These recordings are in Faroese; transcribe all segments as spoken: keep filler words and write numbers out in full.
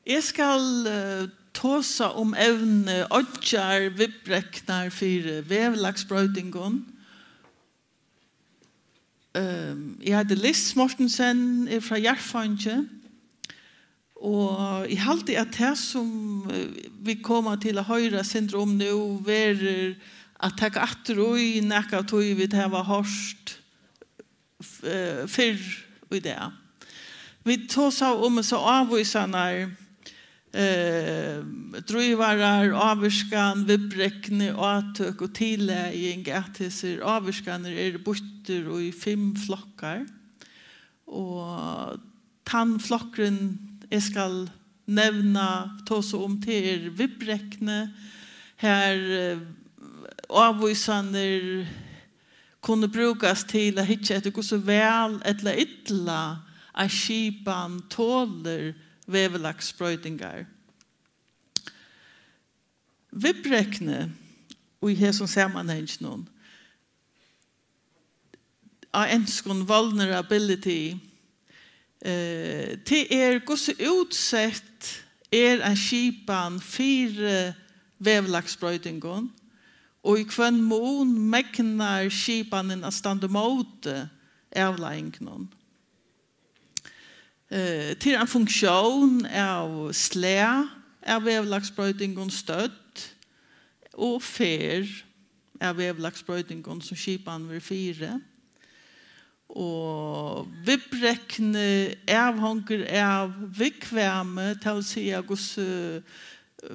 Eg skal eh, tosa um evnið oyggjar viðbreknar fyri veðurlagsbroytingum. Ehm, eg heiti Lis Mortensen, er frá Jarðfeingi, og eg haldi, at tað, sum eh, vit koma til at hoyra eitt sindur um nú, verður at taka aftur í nakað av tí, vit hava hoyrt f- eh, fyrr í dag. Vit tosaðu um hesar ávísarnar, eh, drívarar, ávirkan, viðbrekni, átøk og tillaging, at hesir ávísarnir eru býttir í fimm flokkar. Og tann flokkurin, eg skal nevna, tosa um, tað er viðbrekni, har eh, ávísarnir kunnu brúkast til at hyggja eftir, hvussu væl ella illa ein skipan tolir veðurlagsbroytingar. Viðbrekni í hesum samanhanginum, á enskum vulnerability, eh, tað er, hvussu útsett er ein skipan fyri veðurlagsbroytingum, og í hvønn mun megnar skipanin at standa ímóti avleiðingunum. Eh, tað er ein funktión av slag av veðurlagsbroytingum, stødd og ferð av veðurlagsbroytingum, sum skipanin verður fyri. Og viðbrekni avhongur av viðkvæmi, tað vil siga, hvussu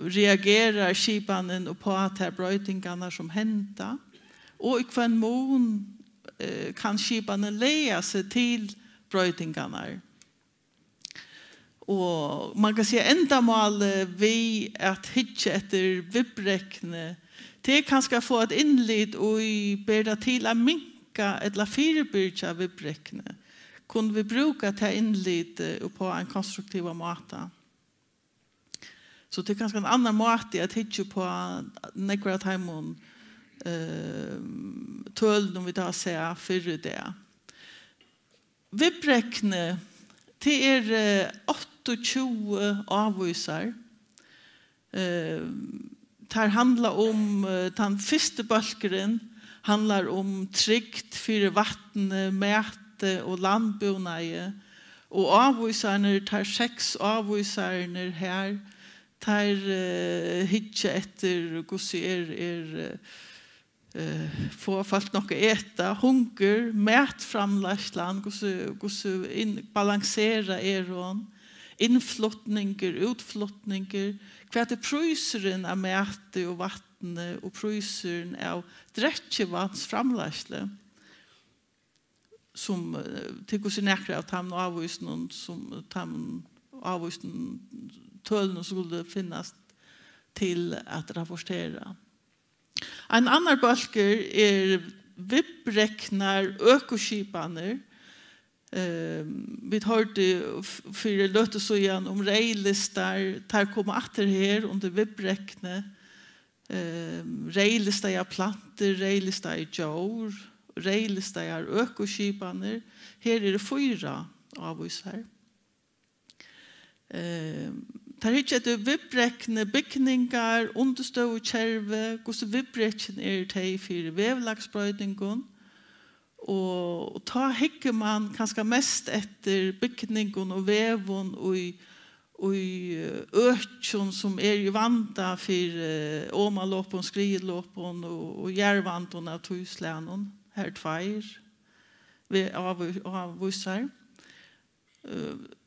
reagerar skipanin uppá tær broytingarnar, sum henda, og í hvønn mun eh, kann skipanin laga seg til broytingarnar. Og man kann siga, endamálið við at hyggja eftir viðbrekni, tað er kanska at fáa eitt innlit í, ber tað til at minka ella fyribyrgja viðbrekni? Kunnu vit brúka tað innlitið uppá ein konstruktivan máta? So tað er kanska ein annar máti at hyggja uppá nógvar av teimum eh, tølunum, vit hava sæð fyrr í dag. Viðbrekni, tað er eh, áttaogtjúgu ávísar. Eh, Teir handla um, eh, tann fyrsti bólkurin handlar um trygd fyri vatni, mati og landbúnaði, og ávísarnir, teir seks ávísarnir her, teir eh, hyggja eftir, hvussu er, er eh, eh, fáa fólk nokk at eta, hungur, matframleiðslan, hvussu, hvussu inn, balanserað er hon, innflutningur, útflutningur, hvat er prísurin av mati og vatni og prísurin av drekkivatnsframleiðslu, sum eh, til hvussu nakrar av teimum ávísunum, sum teimum ávísunum tølunum skuldu finnast til at rapportera. Ein annar bólkur er viðbreknar økoskipanir. Ehm, vit hoyrdu f- fyri løtu síðan um reyðlistar, teir koma aftur her undir viðbrekni. Ehm, reyðlistaðar plantur, reyðlistaðar djór, reyðlistaðar økoskipanir. Her eru fýra ávísar. Eh, Teir hyggja eftir viðbrekni bygningar, undirstøðukervi, hvussu viðbrekin eru tey fyri veðurlagsbroytingum, og, og tá hyggur mann kanska mest eftir bygningum og vegum í, í eh, økjum, sum eru í vanda fyri eh, omanlopum, skriðulopum og, og jarðvandum av tí slagnum. Har eru tveir ve- áví- ávísar. Eh,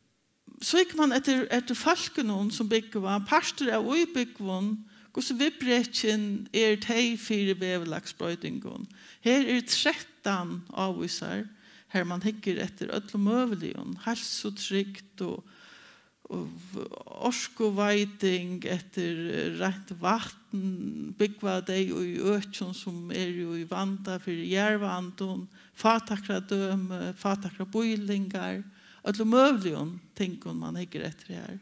So hyggur mann eftir, eftir fólkunum, sum búgva, partur av íbúgvum, hvussu viðbrekin eru tey fyri veðurlagsbroytingum. Her eru trettan ávísar, har mann hyggur eftir øllum møguligum, heilsutrygd og, og orkuveiting, eftir reint vatn, búgva tey í økjum, sum eru í vanda fyri jarðvandum, fátækradømi, fátækrabýlingar, øllum møguligum tingum, mann hyggur eftir her.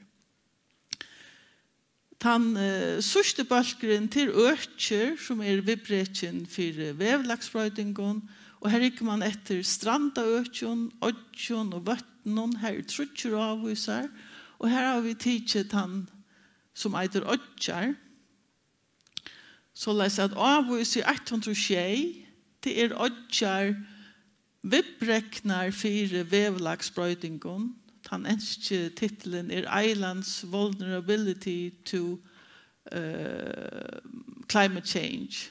Tann eh, síðsti bólkurin, tað er økir, sum eru viðbrekin fyri veðurlagsbroytingum, og her hyggur mann eftir strandaøkjum, oyggjum og vøtnum. Her eru tríggir ávísar, Og her hava vit tikið tann, sum eitur Oyggjar. Soleiðis at ávísi eitt hundrað og sjey, tað er Oyggjar viðbreknar fyri veðurlagsbroytingum. Tann enski titulin er Islands Vulnerability to, eh, Climate Change.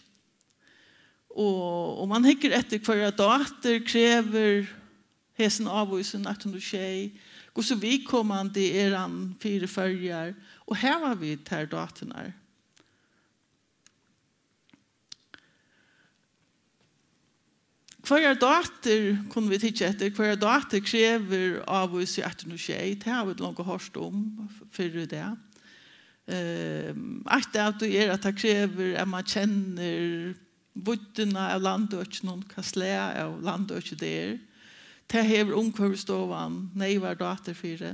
Og, og man hyggur eftir, hvørja dátur krevur hesin ávísin eitt hundrað og sjey, hvussu viðkomandi er hann fyri Føroyar, og hava vit tær dáturnar? Hvørjar dátur kunnu vit hyggja eftir? Hvørjar dátur krevur ávísi eitt hundrað og sjey? Tað hava vit longu hoyrt um fyrr í dag. Ehm, eitt av tí er, at tað krevur, at man kennir víddina av landøkinum, hvat slag av landøki tað er. Tað hevur Umhvørvisstovan neyvar dátur fyri.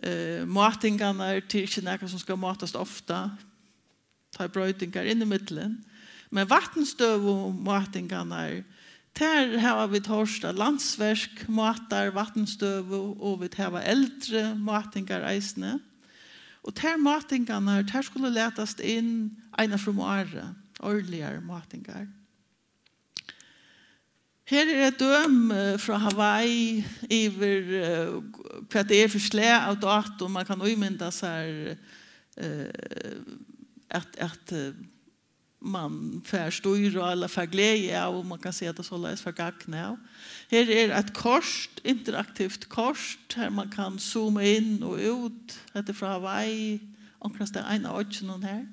Eh, mátingarnar, tað er ikki nakað, sum skal mátast ofta. Tá er broytingar inn í millum. Men vatnstøðumátingarnar, tær hava vit hoyrt, at Landsverk mátar vatnstøðu, og vit hava eldri mátingar eisini. Og tær mátingarnar, tær skulu latast inn eina ferð um árið, árligar mátingar. Her er eitt dømi frá Hawaii yvir, eh, hvat tað er fyri slag av dátum. Man kann ímynda sær, eh, at, at, eh, man fær stýra ella fær gleði av, um man kann siga tað soleiðis, fær gagn av. Her er eitt kort, interaktivt kort, har man kann zooma inn og út. Hetta er frá Hawaii, onkrastaðni ein av oyggjunum her.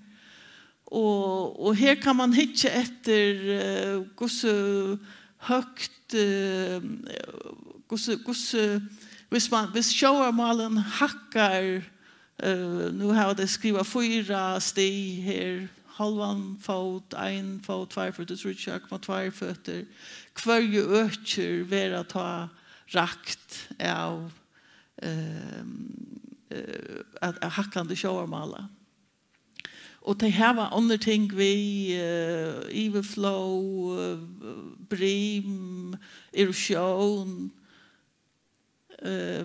Og, og her kann man hyggja eftir, eh, hvussu høgt, eh, hvussu, hvussu, hvis man, hvis sjóvarmálin hækkar, eh, nú hava tey skrivað fýra stig her, hálvan fót, ein fót, tveir føtur, tríggjar komma tveir føtur, hvørji økir verða tá rakt av, eh, eh, at, at hækkandi sjóvarmála. Og tey hava onnur ting við, eh, yvirflóð, eh, brim, erosión, eh,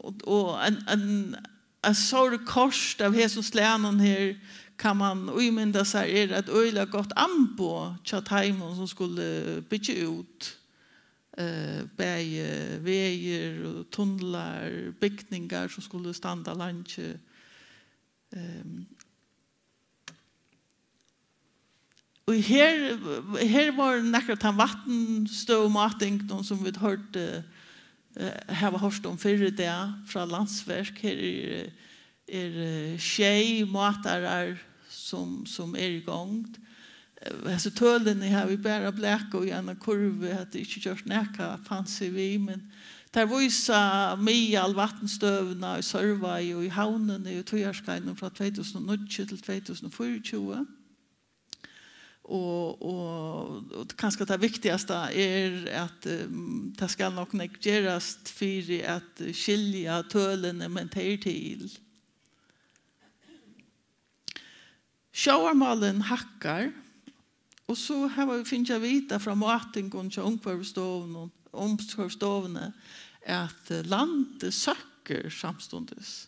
og, og ein, ein, ein stór kort av hesum slagnum her kann man ímynda sær er eitt øgiliga gott amboð hjá teimum, sum skulu byggja út, eh, bæði vegir og tunlar, bygningar, sum skulu standa leingi. Ehm, og her, her vóru nakrar av teimum vatnstøðumátingunum, sum vit hoyrdu, eh, hava hoyrt um fyrr í dag frá Landsverk. Her er, er, eh, sjey mátarar, sum, sum eru í gongd. Eh, hesi tølini hava vit bara blakað í eina kurvu, hetta er ikki gjørt nakað fancy við, men tær vísa miðal vatnstøðuna í Sørvági og í Havnini í tíðarskeiðinum frá tvey túsund og níggju til tvey túsund og fýraogtjúgu. Og, og, og kanska tað viktigasta er, at, ehm, tað skal nokk nógv gerast fyri at skilja tølini, men tað er til. Sjóvarmálin hækkar, og so hava vit fingið at vita frá mátingum hjá Umhvørvisstovnum, Umhvørvisstovuni, at, eh, landið søkkur samstundis.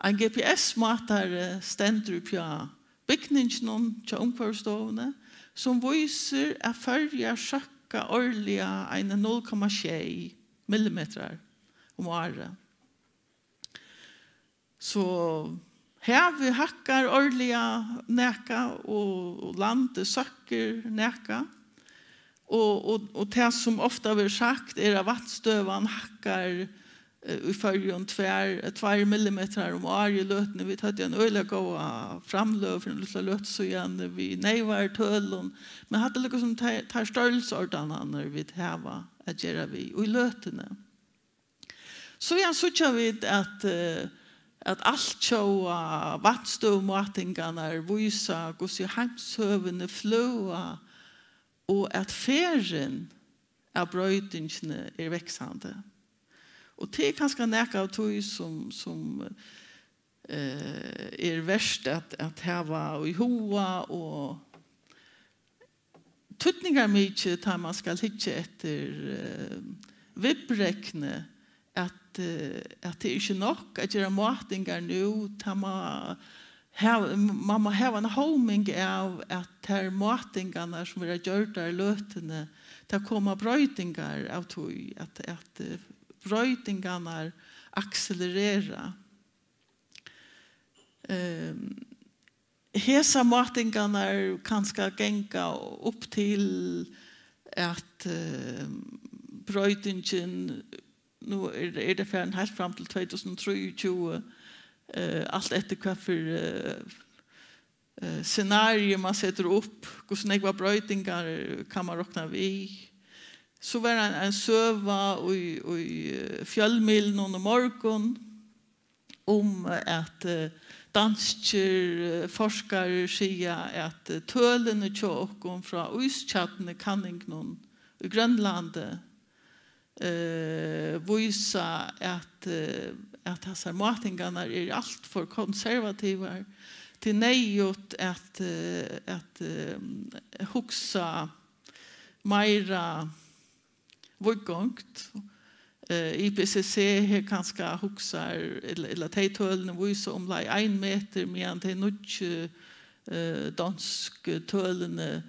Ein G P S-mátari stendur uppi á bygninginum hjá Umhvørvisstovuni, sum vísir, at Føroyar søkka árliga eini null komma sjey millimetrar um árið. So havið hækkar árliga nakað, og, og landið søkkur nakað. Og, og, og tað, sum ofta verður sagt, er, at vatnstøðan hækkar, eh, í Føroyum tvær, tveir millimetrar um árið í løtuni. Vit høvdu ein øgiliga góða framløgu fyri eina lítla løtu síðani við neyvari tølum. Men hatta er líka sum tær, tær størrelsesordanirnar, vit hava at gera við í løtuni. Síðan síggja vit, at, eh, at altjóða vatnstøðumátingarnar vísa, hvussu heimshøvini fløða, og at ferðin av broytingini er vaksandi. Og tað er kanska nakað av tí, sum, sum, eh, er vert at, at hava í huga, og týdningarmikið, tá man skal hyggja eftir, eh, viðbrekni at, eh, at tað er ikki nokk at gera mátingar nú. Tað má hava, man má hava eina hóming av, at tær mátingarnar, sum verða gjørdar í løtuni, tað koma broytingar av tí, at, at, eh, broytingarnar akselerera. Ehm, Hesar mátingarnar kanska ganga upp til, at, eh, broytingin, nú er, er tað farin heilt fram til tvey túsund og trýogtjúgu, eh, alt eftir hvat fyri, eh, eh, scenario man setur upp, hvussu nógvar broytingar kann man rokna við. So var ein, ein søga í, í, eh, fjølmiðlunum í morgun, um, at, eh, danskir, eh, forskarar siga, at, eh, tølini hjá okkum frá ískjarnukanningunum í Grønlandi, eh, vísa, at, eh, at hasar mátingarnar eru alt for konservativar. Tað er neyðugt at, eh, at, eh, hugsa meira víðgongt. Eh, I P C C her kanska hugsar, ella, ella tey tølini vísa umleið ein metur, meðan tey nýggju, eh, donsku tølini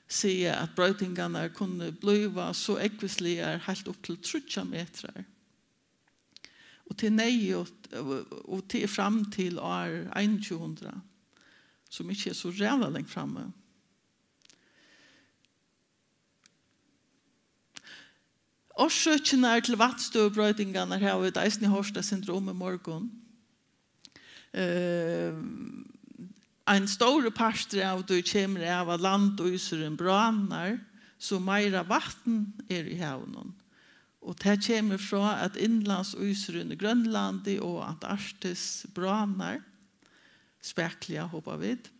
siga, at broytingarnar kunnu blíva so ógvusligar, heilt upp til tríggjar metrar. Og tað er neyðugt, og, og tað er fram til ár einogtjúgu hundrað, sum ikki er so ræðuliga langt frammi. Orsøkirnar til vatnstøðubroytingarnar hava vit eisini hoyrt eitt sindur um í morgun. Eh, ein stórur partur av tí kemur av, at landísurin bráðnar, so meira vatn er í havinum. Og tað kemur frá, at innlandsísurin í Grønlandi og Antarktis bráðnar, spakuliga, hopa vit,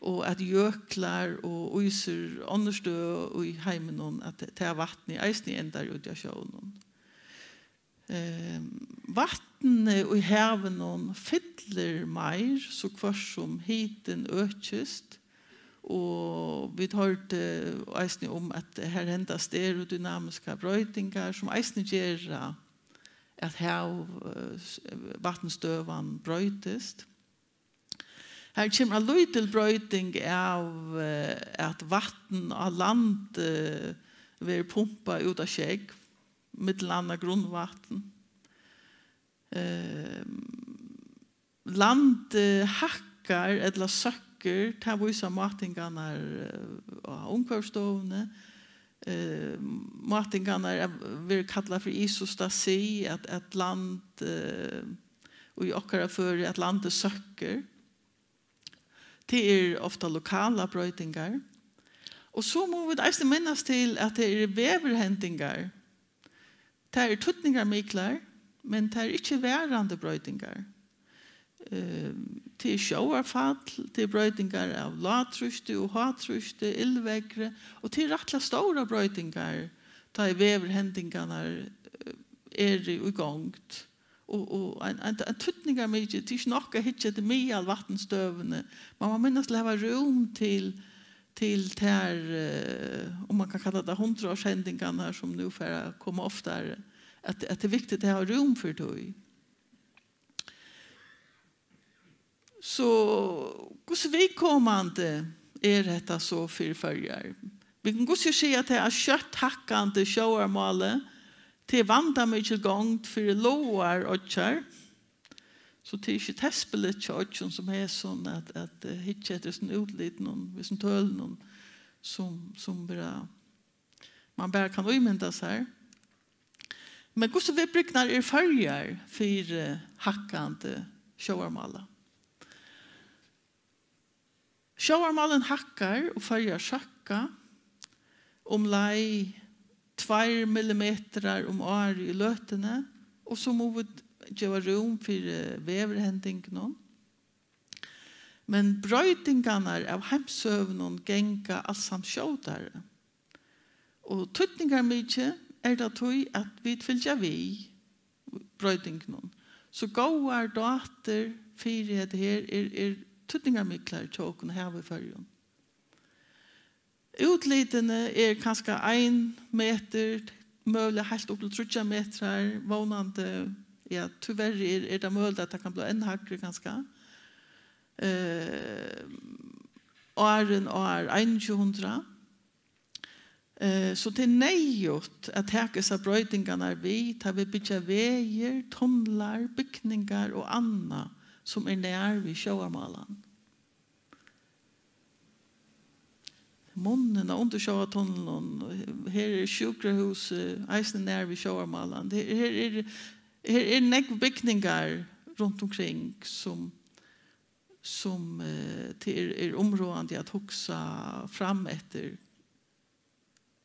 og at jøklar og ísur onnur støð í heiminum, at tað vatnið eisini endar úti á sjónum. Ehm, vatnið í havinum fyllir meir, so hvørt sum hitin økist, og vit hoyrdu eisini um, at har henda stereodynamiskar broytingar, sum eisini gera, at hav-, eh, s-, vatnstøðan broytist. Her kemur ein lítil broyting av, eh, at vatn á land, eh, verður pumpað út á sjógv, millum annað grundvatn. Ehm, Landið hækkar ella søkkur, tað vísa mátingarnar, eh, á Umhvørvisstovuni. Eh, mátingarnar er, verður kallað fyri isostasi, at, at land, eh, í okkara føri, at landið søkkur. Tað eru ofta lokalar broytingar. Og so mugu vit eisini minnast til, at tað eru veðurhendingar. Tær eru týdningarmiklar, men tær eru ikki varandi broytingar. Ehm, tað er sjóvarfall, tað er broytingar av lágtrýsti og hátrýsti, illveðri, og tað eru rættiliga stórar broytingar, tá ið veðurhendingarnar, eh, eru í gongd. Og, og ein, ein, ein týdningarmikil, tað er ikki nokk at hyggja eftir miðalvatnstøðuni. Man má minnast til at hava rúm til, til tær, eh, um man kann kalla tað hundraðárshendingarnar, sum nú fara at koma oftari, at, at tað er viktigt at hava rúm fyri tí. So, hvussu viðkomandi er hetta so fyri Føroyar? Vit kunnu hvussu siga tað, at skjótt hækkandi sjóvarmáli, tað er vandamikil gongd fyri lágar oyggjar. So tað er ikki tespiligt hjá oyggjum sum hesum at, at, eh, hyggja eftir hesum útlitunum, hesum tølunum, sum, sum vera, man bara kann ímynda sær. Men hvussu viðbreknar eru Føroyar fyri hækkandi sjóvarmála? Sjóvarmálin hækkar og Føroyar søkka umleið tveir millimetrar um árið í løtuni, og so mugu vit geva rúm fyri veðurhendingunum. Men broytingarnar av heimshøvunum ganga alsamt skjótari. Og týdningarmikið er tað tí, at vit fylgja við broytingunum. So góðar dátur fyri hetta her er, er týdningarmiklar hjá okkum at hava í Føroyum. Útlitini er kanska ein metur, møguliga heilt upp til tríggjar metrar, vónandi, ja, tíverri er, er tað møguligt, at tað kann blíva enn hægri, kanska. Eh, áðrenn ár einogtjúgu hundrað. Eh, so tað er neyðugt at taka hesar broytingarnar við, tá vit byggja vegir, tunlar, bygningar og annað, sum er nær við sjóvarmálan. Munnin á undirsjóvartunnlum, her er sjúkrahúsið eisini nær við sjóvarmálan. Her, her er, her er nógv bygningar runt umkring, sum, sum, eh, tað er, er umráðandi at hugsa fram eftir,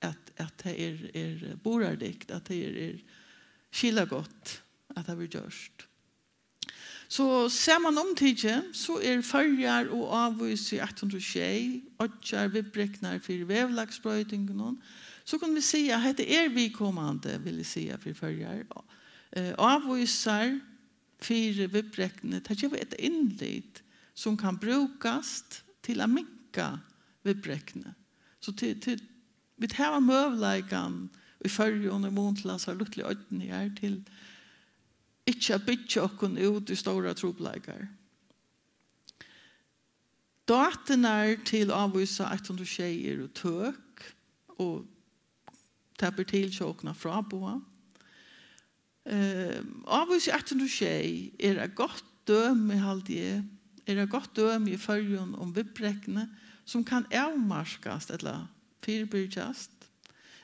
at, at tað er, er burðardygt, at tað er, er skilagott, at tað verður gjørt. So samanumtikið, so er Føroyar og Ávísi eitt hundrað og sjey oyggjar viðbreknar fyri veðurlagsbroytingunum. So kunnu vit siga, at hetta er viðkomandi, vil eg siga, fyri Føroyar. Eh, ávísar fyri viðbrekni, tað gevur eitt innlit, sum kann brúkast til at minka viðbrekni. So til, til, vit hava møguleikan í Føroyum, í mun til hasar lítlu oynni her, til ikki at byggja okkum út í stórar trupulleikar. Dáturnar til Ávísa eitt hundrað og sjey eru tøk, og tað ber til hjá okkum at fráboða. Eh, Ávísi eitt hundrað og sjey er eitt gott dømi, haldi eg, er eitt gott dømi í Føroyum um viðbrekni, sum kann avmarkast ella fyribyrgjast,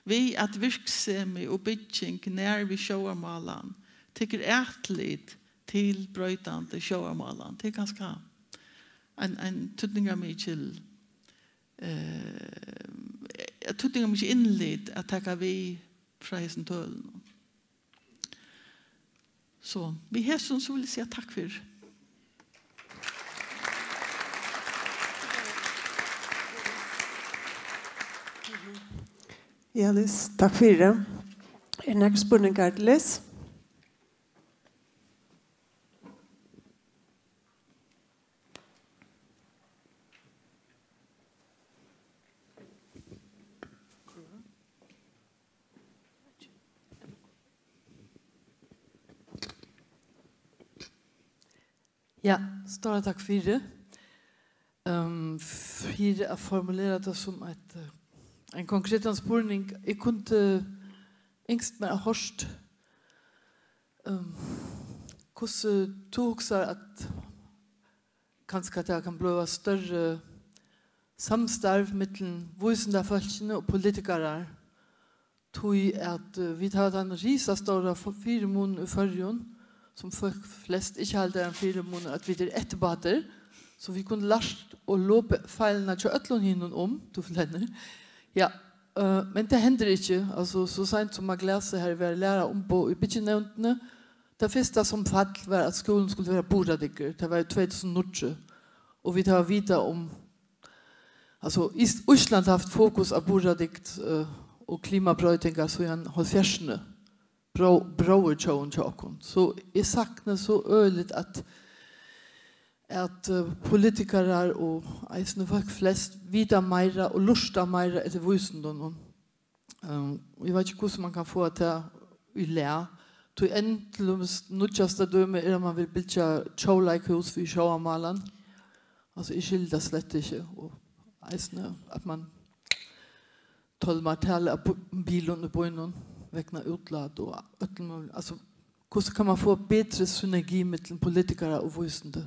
við at virksemi og bygging nær við sjóvarmálan tekur atlit til broytandi sjóvarmálan. Tað er kanska ein, ein týdningarmikil, eh, týdningarmikil innlit at taka við frá hesum tølunum. So, við hesum, so vil eg siga takk fyri. Ja, Lis, takk fyri. Eru nakrir spurningar til Lis? Ja, stóra takk fyri. Ehm, fyri at formulera tað sum eitt, eh, ein konkretan spurning, eg kundi ynskt mær at hoyrt, ehm, hvussu tú hugsar at kanska tað kann blíva størri samstarv millum vísindafólkini og politikarar, tí at, eh, vit hava tann risastóra f-, fyrimun í Føroyum, sum fólk flest ikki halda er ein fyrimunur, at vit eru eftirbátar, so vit kunnu lært og lopið feilirnar hjá øllum hinum um, tú flennir. Ja, eh, men tað hendir ikki. Altso, so seint sum at Glasi har var læraraumboð í bygginevndini, tað fyrsta sum fall var, at skúlin skuldi vera burðardyggur. Tað var í tvey túsund og níggju, og vit hava vitað um, altso, Ís-, Ísland har havt fokus á burðardygd, eh, og klimabroytingar síðan hálvfjerðsini. Bró-, bróðurtjóðin hjá okkum. So eg sakni so øgiligt, at, at, eh, politikarar og eisini fólk flest vita meira og lurta meira eftir vísindunum. Ehm, eg veit ikki, hvussu man kann fáa tað í lag. Tí enn til dømis nýggjasta dømi er, at man vil byggja tjóðleikhús fyri sjóvarmálan. Altso, eg skilji tað slett ikki. Og eisini, at man tálmar talið av bu-, bilum í býnum vegna útlát og øllum møguligum. Altso, hvussu kann man fáa betri synergi millum politikarar og vísindi?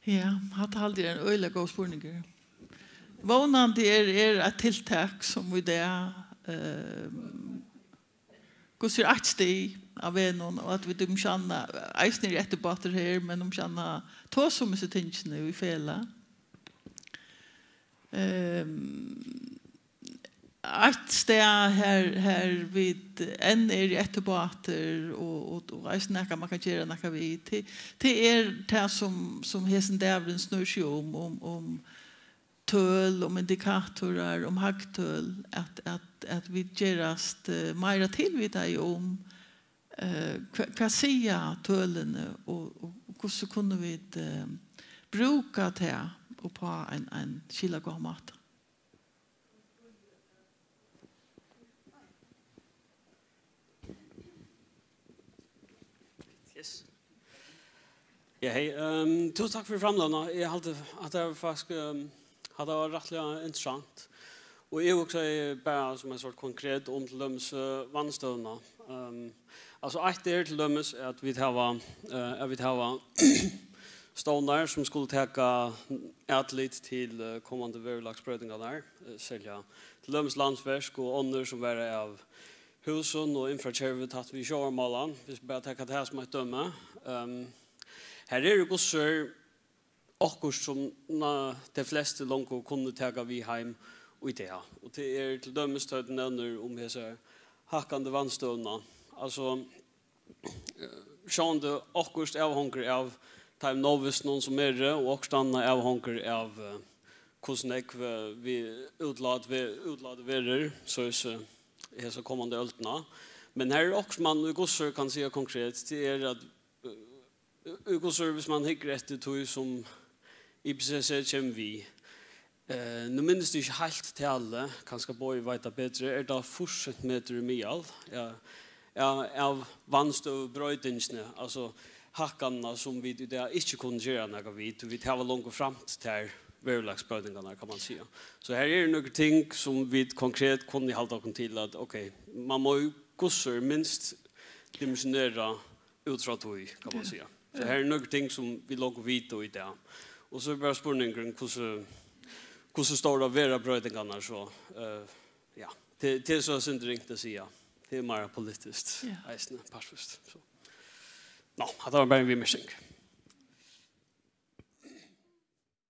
Ja, hatta haldi eg er ein øgiliga góður spurningur. Vónandi er, er eitt tiltak, sum í dag, eh, hvussu er eitt stig á vegnum, og at vit umsjónna, eisini eru eftirbátar her, men umsjónna tosa um hesi tingini í felag. Ehm, eitt stað her, her vit enn eru eftirbátar og, og, og eisini nakað man kann gera nakað við, tað, tað er tað sum, sum hesin dagurin snýr seg um, um, um tøl, um indikatorar, um hagtøl, at, at, at vit gerast, eh, meira tilvitaði um, eh, hva, hvat siga tølini, og, og hvussu kunnu vit, eh, brúka tað upp á ein, ein skilagóðan máta? Yes. Ja, hey, um, tusen takk fyri framløguna. Eg haldi at tað var faktisk, um, at tað var rættiliga interessant. Og eg hugsaði bara sum ein sort konkret um til dømis, uh, vatnstøðuna. Um, altso, eitt er til dømis at vit hava, uh, at vit hava stovnar sum skulu taka atlit til, uh, komandi veðurlagsbroytingarnar, uh, serliga til dømis Landsverk og onnur sum verða av húsum og infrakervi tætt við sjóvarmálan, viss vit bara taka tað sum eitt dømi. Um, her eru gussur okkurt sum na, tey flestu longu kunnu taka við heim í dag. Og tað er til dømis, tá tú nevnir um hesa hækkandi vatnstøðuna. Altso, eh, sjálvandi okkurt avhongur av teimum óvissum sum eru, og okkurt annað avhongur av, eh, hvussu nógv, eh, vit útlát, vit útlát verður, soleiðis, eh, hesa komandi øldina. Men her er okkurt, man í gussur kann siga konkret, tað er at, eh, í gussur, viss man hyggur eftir tí sum I P C C kemur við, eh, nú minnist eg ikki heilt talið, kanska Bogi veit tað betri, er tað fýrs sentimetrar í miðal, ja, ja, av vatnstøðubroytingini, altso hækkanina sum vit í dag ikki kunnu gera nakað við, tí vit hava longu framt tær veðurlagsbroytingarnar, kann man siga. So her eru nøkur ting sum vit konkret kunnu halda okkum til at, ok, man má jú gussur minst dimensionera út frá tí, kann man siga. So her eru nøkur ting sum vit longu vita í dag. Og so er bara spurningurin, hvussu, hvussu stórar verða broytingarnar so, eh, ja, tað, tað er so eitt sindur ringt at siga. Tað er meira politiskt, ja, eisini, partvist. So. Nå, hatta var bara ein viðmerking.